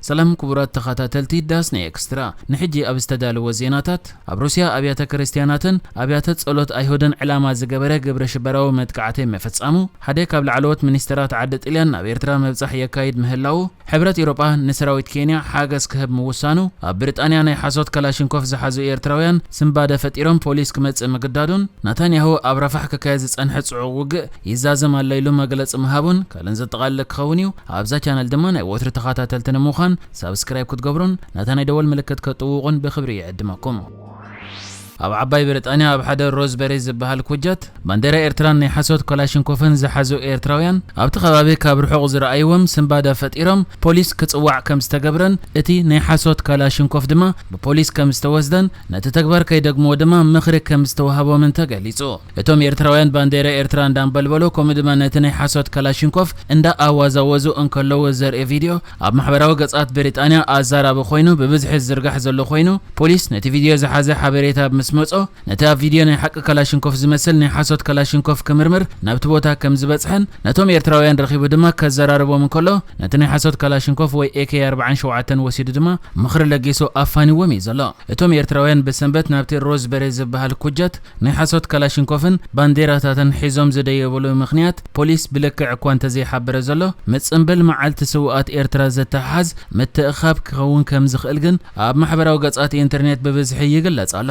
ሰላም ክቡራት ተኸታተልቲ ዳስ ናይ ኤክስትራ፣ ንሕጂ ኣብ ዝተዳለወ ዜናታት፣ ኣብ ሩስያ ኣብያተ ክርስትያናትን ኣብያተ ጸሎት ኣይሁድን ዕላማ ዝገበረ ግብረ ሽበራዊ መጥቃዕቲ ምፍጻሙ፣ ሓደ ካብ ላዕለዎት ሚኒስተራት ዓዲ ጥልያን ናብ ኤርትራ ምብጻሕ የካይድ ምህላዉ፣ ሕብረት ኤውሮጳ ንሰራዊት ኬንያ ሓገዝ ክህብ ምውሳኑ፣ ኣብ ብሪጣንያ ናይ ሓሶት ካላሽንኮፍ ዝሓዙ ኤርትራውያን ስንባደ ፈጢሮም ፖሊስ ክመጽእ ምግዳዱን፣ ናታንያሁ ኣብ ራፋሕ ክካየድ ዝጸንሐ ጽዑቕ ውግእ ይዛዘም ኣሎ ኢሉ መግለጺ ምሃቡን ካልእን ዘጠቓልል ክኸውን እዩ። ኣብዛ ቻነል ድማ ናይ ወትሪ ተኸታተልቲ ንምዃን ሳብስክራይብ ክትገብሩን ነታ ናይ ደወል ምልክት ከጥውቑን ብኽብሪ ይዕድመኩም። ኣብ ዓባይ ብሪጣንያ ኣብ ሓደ ሮዝበሪ ዝበሃል ኩጀት ባንዴራ ኤርትራን ናይ ሓሶት ካላሽንኮፍን ዝሓዙ ኤርትራውያን ኣብቲ ከባቢ ካብ ርሑቕ ዝረኣይዎም ስንባደ ፈጢሮም ፖሊስ ክጽዋዕ ከም ዝተገብረን እቲ ናይ ሓሶት ካላሽንኮፍ ድማ ብፖሊስ ከም ዝተወስደን ነቲ ተግባር ከይደግምዎ ድማ ምኽሪ ከም ዝተዋህቦምን ተገሊጹ። እቶም ኤርትራውያን ባንዴራ ኤርትራ እንዳንበልበሉ ከምኡ ድማ ነቲ ናይ ሓሶት ካላሽንኮፍ እንዳ ኣዋዛወዙ እንከለዉ ዘርኢ ቪድዮ ኣብ ማሕበራዊ ገጻት ብሪጣንያ ኣዛራቢ ኮይኑ ብብዝሒ ዝዝርጋሕ ዘሎ ኮይኑ፣ ፖሊስ ነቲ ቪድዮ ዝሓዘ ሓበሬታ ምስ መጾ፣ ነቲ ኣብ ቪድዮ ናይ ሓቂ ካላሽንኮፍ ዝመስል ናይ ሓሶት ካላሽንኮፍ ክምርምር ናብቲ ቦታ ከም ዝበጽሐን ነቶም ኤርትራውያን ረኺቡ ድማ ከዘራርቦም እንከሎ፣ ነቲ ናይ ሓሶት ካላሽንኮፍ ወይ ኤ ኬ ኣርባዓን ሸውዓተን ወሲዱ ድማ ምኽሪ ለጊሱ ኣፋኒዎም እዩ ዘሎ። እቶም ኤርትራውያን ብሰንበት ናብቲ ሮዝበሪ ዝበሃል ኩጀት ናይ ሓሶት ካላሽንኮፍን ባንዴራታትን ሒዞም ዝደየብሉ ምኽንያት ፖሊስ ብልክዕ እኳ እንተዘይሓበረ ዘሎ፣ ምጽንብል መዓልቲ ስውኣት ኤርትራ ዘተሓሓዝ ምትእኻብ ክኸውን ከም ዝኽእል ግን ኣብ ማሕበራዊ ገጻት ኢንተርኔት ብብዝሒ ይግለጽ ኣሎ።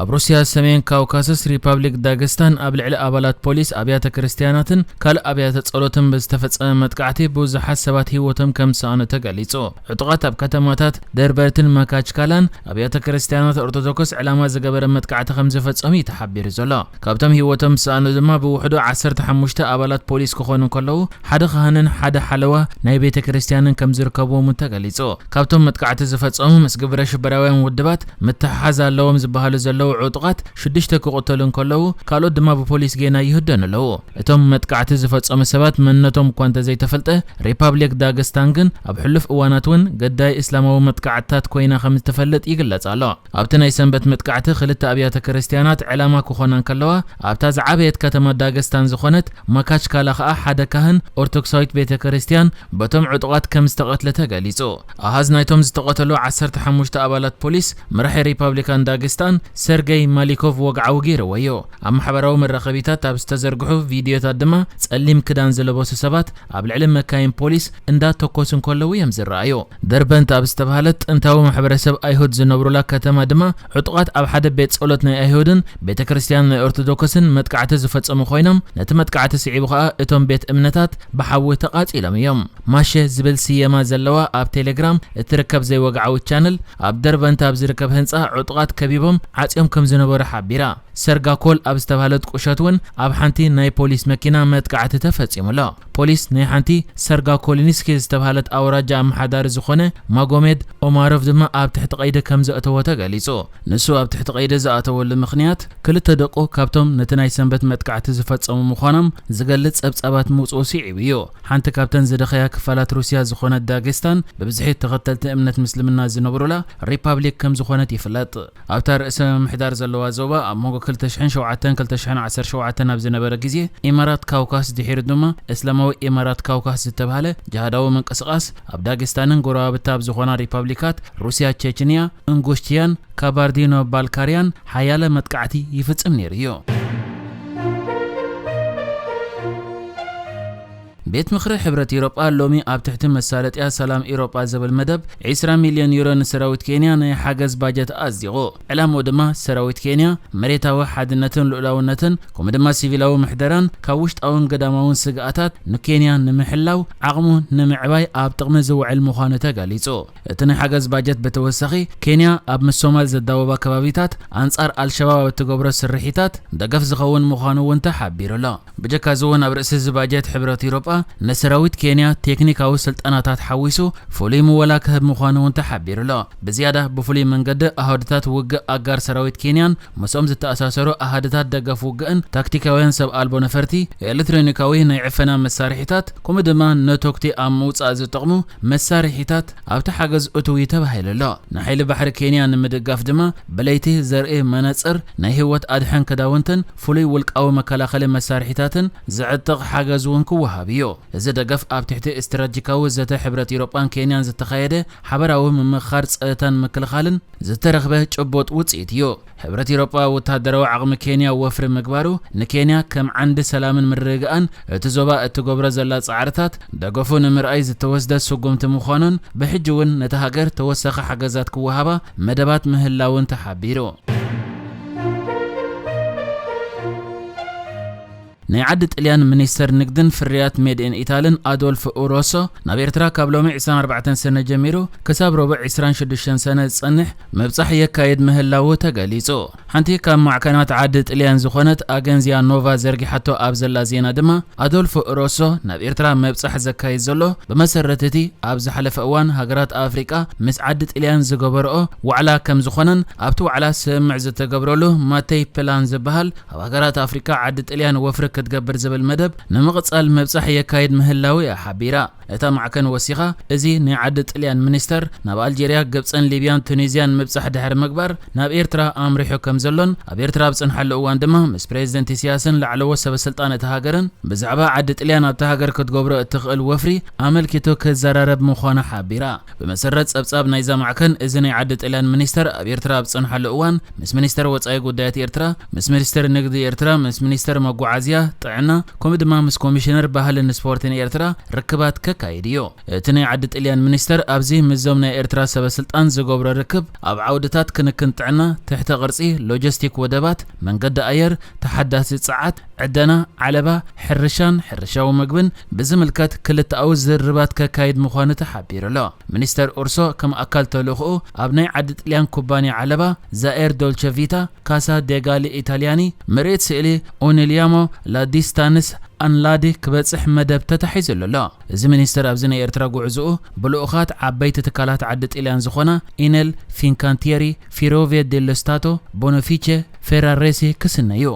ኣብ ሩስያ ሰሜን ካውካሰስ ሪፓብሊክ ዳገስታን ኣብ ልዕሊ ኣባላት ፖሊስ ኣብያተ ክርስትያናትን ካልእ ኣብያተ ጸሎትን ብዝተፈጸመ መጥቃዕቲ ብዙሓት ሰባት ህይወቶም ከም ዝሰኣኑ ተገሊጹ። ዕጡቓት ኣብ ከተማታት ደርበርትን ማካችካላን ኣብያተ ክርስትያናት ኦርቶዶክስ ዕላማ ዝገበረ መጥቃዕቲ ከም ዝፈጸሙ እዩ ተሓቢሩ ዘሎ። ካብቶም ህይወቶም ዝሰኣኑ ድማ ብውሕዱ ዓሰርተ ሓሙሽተ ኣባላት ፖሊስ ክኾኑ እንከለዉ፣ ሓደ ካህንን ሓደ ሓለዋ ናይ ቤተ ክርስትያንን ከም ዝርከብዎም እውን ተገሊጹ። ካብቶም መጥቃዕቲ ዝፈጸሙ ምስ ግብረ ሽበራውያን ውድባት ምትሕሓዝ ኣለዎም ዝበሃሉ ዘለዉ ዕጡቓት ሽዱሽተ ክቕተሉ እንከለዉ፣ ካልኦት ድማ ብፖሊስ ጌና ይህደኑ ኣለዉ። እቶም መጥቃዕቲ ዝፈጸሙ ሰባት መንነቶም እኳ እንተዘይተፈልጠ፣ ሪፓብሊክ ዳገስታን ግን ኣብ ሕሉፍ እዋናት እውን ገዳይ እስላማዊ መጥቃዕትታት ኮይና ከም እትፈልጥ ይግለጽ ኣሎ። ኣብቲ ናይ ሰንበት መጥቃዕቲ ክልተ ኣብያተ ክርስትያናት ዕላማ ክኾና እንከለዋ፣ ኣብታ ዝዓበየት ከተማ ዳገስታን ዝኾነት ማካችካላ ከኣ ሓደ ካህን ኦርቶዶክሳዊት ቤተ ክርስትያን በቶም ዕጡቓት ከም ዝተቐትለ ተገሊጹ። ኣሃዝ ናይቶም ዝተቐተሉ ዓሰርተ ሓሙሽተ ኣባላት ፖሊስ፣ መራሒ ሪፓብሊካን ዳገስታን ሰርገይ ማሊኮቭ ወግዓዊ ገይርዎ እዩ። ኣብ ማሕበራዊ መራኸቢታት ኣብ ዝተዘርግሑ ቪድዮታት ድማ ጸሊም ክዳን ዝለበሱ ሰባት ኣብ ልዕሊ መካይን ፖሊስ እንዳተኮሱ እንከለዉ እዮም ዝረኣዩ። ደርበንት ኣብ ዝተባህለት ጥንታዊ ማሕበረሰብ ኣይሁድ ዝነብሩላ ከተማ ድማ ዕጡቓት ኣብ ሓደ ቤት ጸሎት ናይ ኣይሁድን ቤተ ክርስትያን ናይ ኦርቶዶክስን መጥቃዕቲ ዝፈጸሙ ኮይኖም፣ ነቲ መጥቃዕቲ ስዒቡ ከኣ እቶም ቤት እምነታት ብሓዊ ተቓጺሎም እዮም። ማሸ ዝብል ስየማ ዘለዋ ኣብ ቴሌግራም እትርከብ ዘይወግዓዊት ቻነል፣ ኣብ ደርበንት ኣብ ዝርከብ ህንጻ ዕጡቓት ከቢቦም ዓጽዮም ከም ዝነበሩ ሓቢራ። ሰርጋኮል ኣብ ዝተባህለት ቁሸት እውን ኣብ ሓንቲ ናይ ፖሊስ መኪና መጥቃዕቲ ተፈጺሙ ኣሎ። ፖሊስ ናይ ሓንቲ ሰርጋኮሊንስኪ ዝተባህለት ኣውራጃ ኣመሓዳሪ ዝኾነ ማጎሜድ ኦማሮቭ ድማ ኣብ ትሕቲ ቀይዲ ከም ዘእተዎ ተገሊጹ። ንሱ ኣብ ትሕቲ ቀይዲ ዝኣተወሉ ምኽንያት፣ ክልተ ደቁ ካብቶም ነቲ ናይ ሰንበት መጥቃዕቲ ዝፈጸሙ ምዃኖም ዝገልጽ ጸብጻባት ምውጽኡ ስዒቡ እዩ። ሓንቲ ካብተን ዝደኸያ ክፋላት ሩስያ ዝኾነት ዳጌስታን፣ ብብዝሒ ተኸተልቲ እምነት ምስልምና ዝነብሩላ ሪፓብሊክ ከም ዝኾነት ይፍለጥ። ኣብታ ርእሰ ምምሕዳር ዘለዋ ዞባ፣ ኣብ መንጎ ክልተ ሽሕን ሸውዓተን ክልተ ሽሕን ዓሰርተ ሸውዓተን ኣብ ዝነበረ ግዜ፣ ኢማራት ካውካስ፣ ድሒሩ ድማ እስላማዊ ኢማራት ካውካስ ዝተባህለ ጅሃዳዊ ምንቅስቓስ፣ ኣብ ዳጌስታንን ጎረባብታ ኣብ ዝኾና ሪፓብሊካት ሩስያ፣ ቸችንያ፣ እንጉሽትያን ካባርዲኖ ባልካርያን ሓያለ መጥቃዕቲ ይፍጽም ነይሩ እዩ። ቤት ምኽሪ ሕብረት ኤውሮጳ ሎሚ ኣብ ትሕቲ መሳለጥያ ሰላም ኤውሮጳ ዝብል መደብ ዒስራ ሚልዮን ዩሮ ንሰራዊት ኬንያ ናይ ሓገዝ ባጀት ኣጽዲቑ። ዕላምኡ ድማ ሰራዊት ኬንያ መሬታዊ ሓድነትን ልኡላውነትን ከምኡ ድማ ሲቪላዊ ምሕደራን ካብ ውሽጣውን ገዳማውን ስግኣታት ንኬንያ ንምሕላው ዓቕሙ ንምዕባይ ኣብ ጥቕሚ ዝውዕል ምዃኑ ተገሊጹ። እቲ ናይ ሓገዝ ባጀት ብተወሳኺ፣ ኬንያ ኣብ ምስ ሶማል ዘዳወባ ከባቢታት ኣንጻር ኣልሸባብ ኣብ እትገብሮ ስርሒታት ደገፍ ዝኸውን ምዃኑ እውን ተሓቢሩ ኣሎ። ብጀካ እዚ እውን ኣብ ርእሲ እዚ ባጀት ሕብረት ኤውሮጳ ንሰራዊት ኬንያ ቴክኒካዊ ስልጠናታት ሓዊሱ ፍሉይ ምወላ ክህብ ምዃኑ እውን ተሓቢሩ ኣሎ። ብዝያዳ ብፍሉይ መንገዲ ኣሃዱታት ውግእ ኣጋር ሰራዊት ኬንያን ምስኦም ዝተኣሳሰሩ ኣሃዱታት ደገፍ ውግእን ታክቲካውያን ሰብ ኣልቦ ነፈርቲ፣ ኤሌክትሮኒካዊ ናይ ዕፈና መሳርሒታት ከምኡ ድማ ነቶክቲ ኣብ ምውጻእ ዝጠቕሙ መሳርሒታት ኣብቲ ሓገዝ እትው እዩ ተባሂሉ ኣሎ። ንሓይሊ ባሕሪ ኬንያ ንምድጋፍ ድማ ብለይቲ ዘርኢ መነጽር፣ ናይ ህይወት ኣድሕን ክዳውንትን ፍሉይ ውልቃዊ መከላኸሊ መሳርሒታትን ዝዕጥቕ ሓገዝ እውን ክወሃብ እዩ። እዚ ደገፍ ኣብ ትሕቲ ስትራቴጂካዊ ዘተ ሕብረት ኤውሮጳን ኬንያን ዝተኻየደ ሓበራዊ ምምኽኻር ጸጥታን ምክልኻልን ዝተረኽበ ጭቡጥ ውጽኢት እዩ። ሕብረት ኤውሮጳ ወተሃደራዊ ዓቕሚ ኬንያ ወፍሪ ምግባሩ፣ ንኬንያ ከም ዓንዲ ሰላምን ምርግጋእን እቲ ዞባ እትገብሮ ዘላ ጻዕርታት ደገፉ ንምርኣይ ዝተወስደ ስጉምቲ ምዃኑን፣ ብሕጂ እውን ነታ ሃገር ተወሳኺ ሓገዛት ክወሃባ መደባት ምህላውን ተሓቢሩ። ናይ ዓዲ ጥልያን ሚኒስተር ንግድን ፍርያት ሜድ ኢን ኢታልን ኣዶልፍ ኡሮሶ፣ ናብ ኤርትራ ካብ ሎሚ ዕስራን ኣርባዕተን ሰነ ጀሚሩ ክሳብ ረቡዕ ዕስራን ሽዱሽተን ሰነ ዝጸንሕ ምብጻሕ የካይድ ምህላዉ ተገሊጹ። ሓንቲ ካብ ማዕከናት ዓዲ ጥልያን ዝኾነት ኣገንዝያ ኖቫ ዘርጊሓቶ ኣብ ዘላ ዜና ድማ፣ ኣዶልፍ ኡሮሶ ናብ ኤርትራ ምብጻሕ ዘካይድ ዘሎ፣ ብመሰረት እቲ ኣብ ዝሓለፈ እዋን ሃገራት ኣፍሪቃ ምስ ዓዲ ጥልያን ዝገበርኦ ዋዕላ ከም ዝኾነን፣ ኣብቲ ዋዕላ ስምምዕ ዝተገብረሉ ማተይ ፕላን ዝበሃል ኣብ ሃገራት ኣፍሪቃ ዓዲ ጥልያን ወፍሪ ክትገብር ዝብል መደብ ንምቕጻል ምብጻሕ የካይድ ምህላዉ እያ ሓቢራ። እታ ማዕከን ወሲኻ፣ እዚ ናይ ዓዲ ጥልያን ሚኒስተር ናብ ኣልጀርያ፣ ግብጽን ሊብያን ቱኒዝያን ምብጻሕ ድሕሪ ምግባር፣ ናብ ኤርትራ ኣምሪሑ ከም ዘሎን፣ ኣብ ኤርትራ ኣብ ዝጸንሓሉ እዋን ድማ ምስ ፕሬዚደንት ኢሳያስን ላዕለዎት ሰበስልጣን እታ ሃገርን ብዛዕባ ዓዲ ጥልያን ኣብታ ሃገር ክትገብሮ እትኽእል ወፍሪ ኣመልኪቱ ክዘራረብ ምዃኑ ሓቢራ። ብመሰረት ጸብጻብ ናይዛ ማዕከን፣ እዚ ናይ ዓዲ ጥልያን ሚኒስተር ኣብ ኤርትራ ኣብ ዝጸንሓሉ እዋን፣ ምስ ሚኒስተር ወጻኢ ጉዳያት ኤርትራ፣ ምስ ሚኒስተር ንግዲ ኤርትራ፣ ምስ ሚኒስተር መጓዓዝያ፣ ጥዕና፣ ከምኡ ድማ ምስ ኮሚሽነር ባህልን ስፖርትን ኤርትራ ርክባት ከካይድ እዩ። እቲ ናይ ዓዲ ጥልያን ሚኒስተር ኣብዚ ምስዞም ናይ ኤርትራ ሰበስልጣን ዝገብሮ ርክብ፣ ኣብ ዓውድታት ክንክን ጥዕና፣ ትሕተ ቅርጺ፣ ሎጂስቲክ፣ ወደባት፣ መንገዲ ኣየር፣ ተሓዳሲ ጸዓት፣ ዕደና፣ ዓለባ፣ ሕርሻን ሕርሻዊ መግብን ብዝምልከት ክልተኣዊ ዝርርባት ከካይድ ምዃኑ ተሓቢሩ ኣሎ። ሚኒስተር ኡርሶ ከም ኣካል ተልእኾኡ ኣብ ናይ ዓዲ ጥልያን ኩባንያ ዓለባ ዛኤር ዶልቸ ቪታ፣ ካሳ ዴጋሊ ኢታልያኒ፣ ምርኢት ስእሊ ኡኒልያሞ ላዲስታንስ ኣንላዲ ክበጽሕ መደብ ተታሒዙሉ ኣሎ። እዚ ሚኒስተር ኣብዚ ናይ ኤርትራ ጉዕዞኡ ብልኡኻት ዓበይቲ ትካላት ዓዲ ጥልያን ዝኾና ኢነል ፊንካንቲየሪ፣ ፊሮቬ ዴሎ ስታቶ፣ ቦኖፊቼ፣ ፌራሬሲ ክስነ እዩ።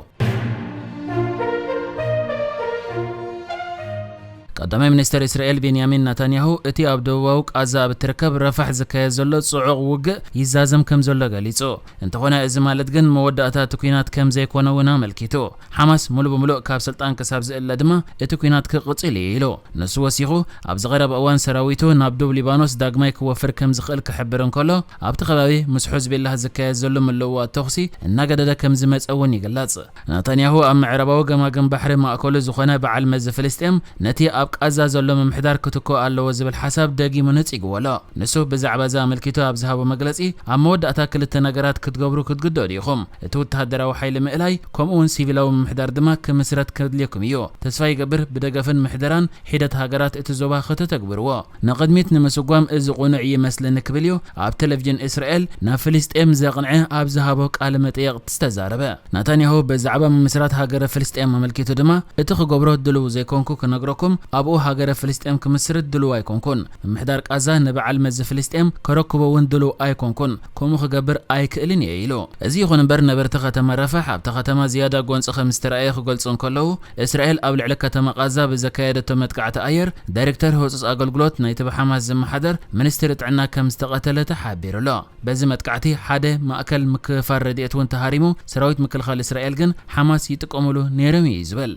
ቀዳማይ ሚኒስተር እስራኤል ቤንያሚን ናታንያሁ፣ እቲ ኣብ ደቡባዊ ቃዛ ኣብ እትርከብ ረፋሕ ዝካየድ ዘሎ ጽዑቕ ውግእ ይዛዘም ከም ዘሎ ገሊጹ። እንተኾነ፣ እዚ ማለት ግን መወዳእታ እቲ ኲናት ከም ዘይኮነ እውን ኣመልኪቱ። ሓማስ ሙሉ ብምሉእ ካብ ስልጣን ክሳብ ዝእለ ድማ እቲ ኲናት ክቕጽል እዩ ኢሉ። ንሱ ወሲኹ፣ ኣብዚ ቀረባ እዋን ሰራዊቱ ናብ ዶብ ሊባኖስ ዳግማይ ክወፍር ከም ዝኽእል ክሕብር እንከሎ፣ ኣብቲ ከባቢ ምስ ሑዝቢላህ ዝካየድ ዘሎ ምልውዋጥ ተኹሲ እናገደደ ከም ዝመጸ እውን ይግለጽ። ናታንያሁ ኣብ ምዕራባዊ ገማግም ባሕሪ ማእከሉ ዝኾነ በዓል መዚ ፍልስጤም ነቲ ኣብ ቃዛ ዘሎ ምምሕዳር ክትኮ ኣለዎ ዝብል ሓሳብ ደጊሙ ነጺግዎ ኣሎ። ንሱ ብዛዕባ እዚ ኣመልኪቱ ኣብ ዝሃቦ መግለጺ፣ ኣብ መወዳእታ ክልተ ነገራት ክትገብሩ ክትግደዱ ኢኹም። እቲ ወተሃደራዊ ሓይሊ ምእላይ፣ ከምኡ እውን ሲቪላዊ ምምሕዳር ድማ ክምስረት ከድልየኩም እዩ። ተስፋ ይገብር ብደገፍን ምሕደራን ሒደት ሃገራት እቲ ዞባ ከተተግብርዎ። ንቕድሚት ንምስጓም እዚ ቅኑዕ ይመስለኒ ክብል እዩ ኣብ ቴሌቪዥን እስራኤል ናብ ፍልስጤም ዘቕንዐ ኣብ ዝሃቦ ቃለ መጠይቕ ዝተዛረበ። ናታንያሁ ብዛዕባ ምምስራት ሃገረ ፍልስጤም ኣመልኪቱ ድማ፣ እቲ ክገብሮ ድሉው ዘይኮንኩ ክነግረኩም፣ ኣብኡ ሃገረ ፍልስጤም ክምስርት ድሉው ኣይኮንኩን። ምምሕዳር ቃዛ ንበዓል መዚ ፍልስጤም ከረክቦ እውን ድሉው ኣይኮንኩን። ከምኡ ክገብር ኣይክእልን እየ ኢሉ። እዚ ይኹን እምበር ነበርቲ ከተማ ረፋሕ ኣብታ ከተማ ዝያዳ ጎንፂ ከም ዝተረኣየ ክገልፁ እንከለዉ፣ እስራኤል ኣብ ልዕሊ ከተማ ቃዛ ብዘካየደቶ መጥቃዕቲ ኣየር ዳይሬክተር ህጹጽ ኣገልግሎት ናይቲ ብሓማስ ዝመሓደር ሚኒስትሪ ጥዕና ከም ዝተቐተለ ተሓቢሩ ኣሎ። በዚ መጥቃዕቲ ሓደ ማእከል ምክፍፋል ረድኤት እውን ተሃሪሙ፣ ሰራዊት ምክልኻል እስራኤል ግን ሓማስ ይጥቀሙሉ ነይሮም እዩ ዝብል።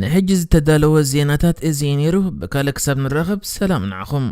ንሕጂ ዝተዳለወ ዜናታት እዚ እዩ ነይሩ። ብካልእ ክሳብ ንራኸብ ሰላም ንዓኹም።